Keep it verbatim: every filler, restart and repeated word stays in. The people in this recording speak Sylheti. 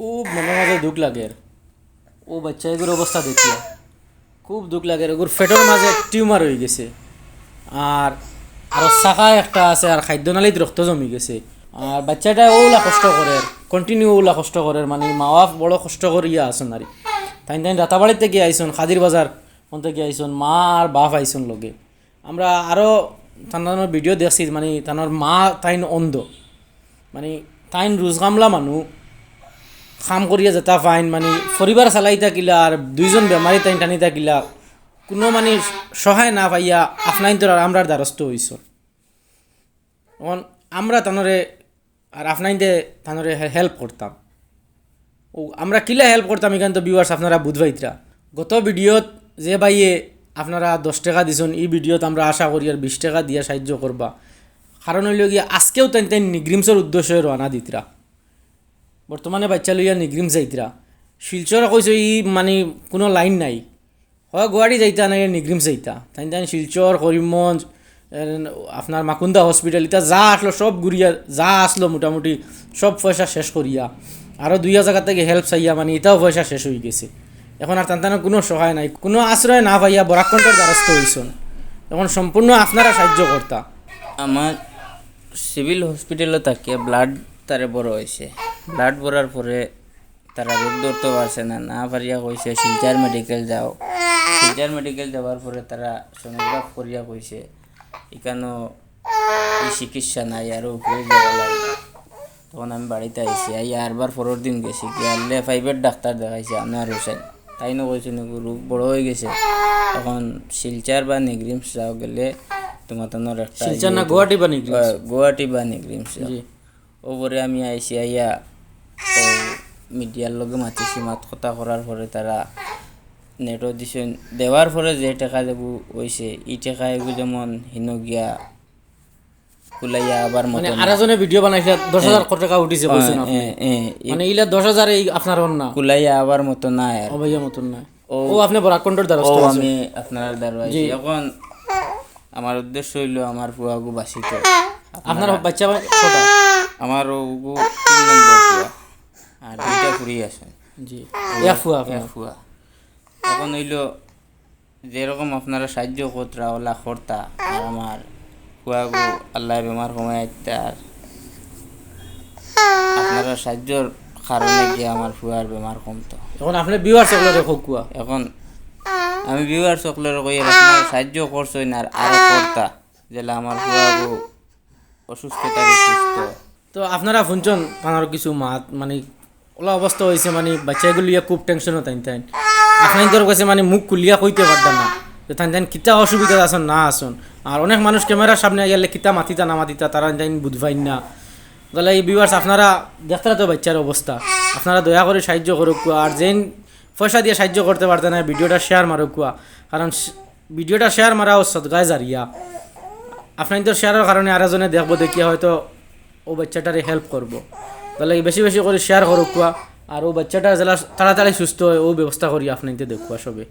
খুব মনর মাঝে দুখ লাগের। অউ বাচ্চা এগুর অবস্থা দেখিয়া খুব দুখ লাগের। এগুর পেটর মাঝে টিউমার অইগেছে, আর আরো শাখা একটা আছে, আর খাদ্যনালীত রক্ত জমি গেছে। আর বাচ্চাটায় অউলা কষ্ট করের, continue অউলা কষ্ট করের, মানে মা বাপ বড় কষ্ট করিয়া আছইন। আর তাইন তাইন রাতাবাড়ি থাকি আইছইন, কাদির বাজার অন থাকি আইছইন, মা আর বাপ আইছইন লগে। আমরা আরো তান তানর ভিডিও দেখছি, মানে তানর মা তাইন অন্ধ, মানে তাইন রুজগামলা মানু, কাম করিয়া যেতা পাইন, মানে পরিবার চালাইতা কিলা, আর দুইজন বেমারি তাইন টানিতা কিলা, কুনু মানে সহায় না পাইয়া আফনাইন্তর আর আমরার দ্বারস্থ অইছইন। অখন আমরা তানরে আর আফনাইন্তে তানরে হে-, হেল্প করতাম। অউ আমরা কিলা হেল্প করতাম, ইখান তো ভিউয়ার্স আপনারা বুঝবাইতরা। গত ভিডিওত যে ভাইয়ে আপনারা দশ টেকা দিছইন, ই ভিডিওত আমরা আশা করি আর বিশ টেকা দিয়া সাহায্য করবা। কারণ অইলো গিয়া আজকেও তাইন তাইন নিগ্রিমসর উদ্দেশ্যে রওয়ানা দিতরা। বর্তমানে বাচ্চা লইয়া নিগ্রিমস যাইতরা। শিলচর কইছে ই মানে কুনু লাইন নাই, হয় গুয়াহাটি যাইতা নাইলে নিগ্রিমস যাইতা। তাইন তাইন শিলচর, করিমগঞ্জ, এর আপনার মাকুন্দা হসপিটাল, ইতা যা আছলো সব ঘুরিয়া, যা আছলো মোটামুটি সব পয়সা শেষ করিয়া, আরো দুইয়া জাগা থাকি হেল্প চাইয়া, মানে ইতাও পয়সা শেষ অইগেছে। অখন আর তান তানর কুনু সহায় নাই, কুনু আশ্রয় না পাইয়া বরাক কণ্ঠর দ্বারস্থ অইছইন। অখন সম্পূর্ণ আপনারা সাহায্য করতা। আমার সিভিল হসপিটালো থাকিয়া ব্লাড তারে ভরা অইছে। ব্লাড ভরার পরে তারা রোগ ধরতে পারছে না, না পারিয়া কইছে শিলচর মেডিকেল যাও। শিলচর মেডিকেল যাওয়ার পরে তারা সোনোগ্রাফ করিয়া কইছে ইখানো ই চিকিৎসা নাই, আরো উপরে যাওয়া লাগে। তখন আমি বাড়িত আইছি, আইয়া আরবার পরর দিন গেছি, গিয়া লে প্রাইভেট ডাক্তার দেখাইছি, আনোয়ার হোসেন। তাইনও কইছইন, "এগু রোগ বড় অইগেছে, অখন শিলচর বা নিগ্রিমস যাও, গেলে তুমার তানর একটা ইয়ে অইবো।" গুয়াহাটি বা নিগ্রিমস? গুয়াহাটি বা নিগ্রিমস যাও। জি। অউ পরে আমি আইছি, আইয়া অউ মিডিয়ার লগে মাতিছি, মাত কথা করার পরে তারা নেটও দিছইন, দেওয়ার পরে যে টেকা যেগু অইছে, ই টেকা এগু যেমন হিনো গিয়া কুলাইয়া আবার মতো মানে না। আরো জনে ভিডিও বানাইছে, দশ হাজার টেকা উঠিছে, কইছইন আপনে। এ, এ, ই মানে ইলা দশ হাজার এই আপনার অর না। কুলাইয়া আবার মতো না আর। অবাইয়া মতন না। ও। ও আপনে বরাক কণ্ঠর দ্বারস্থ অইছইন। আমি আপনার দ্বারো আইছি। জি। অখন আমার উদ্দেশ্য অইলো আমার ফুয়াগু বাঁচিত। আপনার বাচ্চা কয়টা? আমার ওগু তিন নম্বর ফুয়া। আর দুইটা ফুরি আছে। জি। এক ফুয়া আপনার? এক ফুয়া। অখন অইলো যেরকম আপনারা সাহায্য করতরা, অলা করতা, আর আমার ফুয়াগু আল্লায় বেমার কমাই আইতা, আর আপনারা সাহায্যর কারণে গিয়া আমার ফুয়ার বেমার কমতো। অখন আপনে viewers অকলরে কউক্কা। অখন আমি viewers অকলরে কই, আপনারা সাহায্য করছইন আর আরো করতা, যেলা আমার ফুয়াগু অসুস্থ থাকি সুস্থ। তো আপনারা হুনছইন তানর কিছু মাত, মানে, অলা অবস্থা অইছে, মানে, বাচ্চাগুলো লইয়া খুব টেনশনো তাইন তাইন। আপনাইন্তর গেছে, মানে, মুখ খুলিয়া কইতে পারতা না যে তাইন তাইন কিতা অসুবিধা আছইন না আছইন। আর অনেক মানুষ ক্যামেরার সামনে আইলে কিতা মাতিতা না মাতিতা, তারা তাইন বুঝ পাইন না। তাইলে এই viewers আপনারা দেখতরা তো বাচ্চার অবস্থা, আপনারা দয়া করি সাহায্য করউক্কা। আর যেইন পয়সা দিয়া সাহায্য করতে পারতা না, ভিডিওটা share মারউক্কা, কারণ শ-, ভিডিওটা share মারা অউ সদকায়ে জারিয়া। আপনাইন্তর shareর কারণে আরো জনে দেখবো, দেখিয়া হয়তো অউ বাচ্চাটারে help করবো। তাইলে বেশি বেশি করি share করউক্কা, আর অউ বাচ্চাটা যেলা তাড়াতাড়ি সুস্থ অয়, অউ ব্যবস্থা করি আপনাইন্তে দেখউক্কা সবে।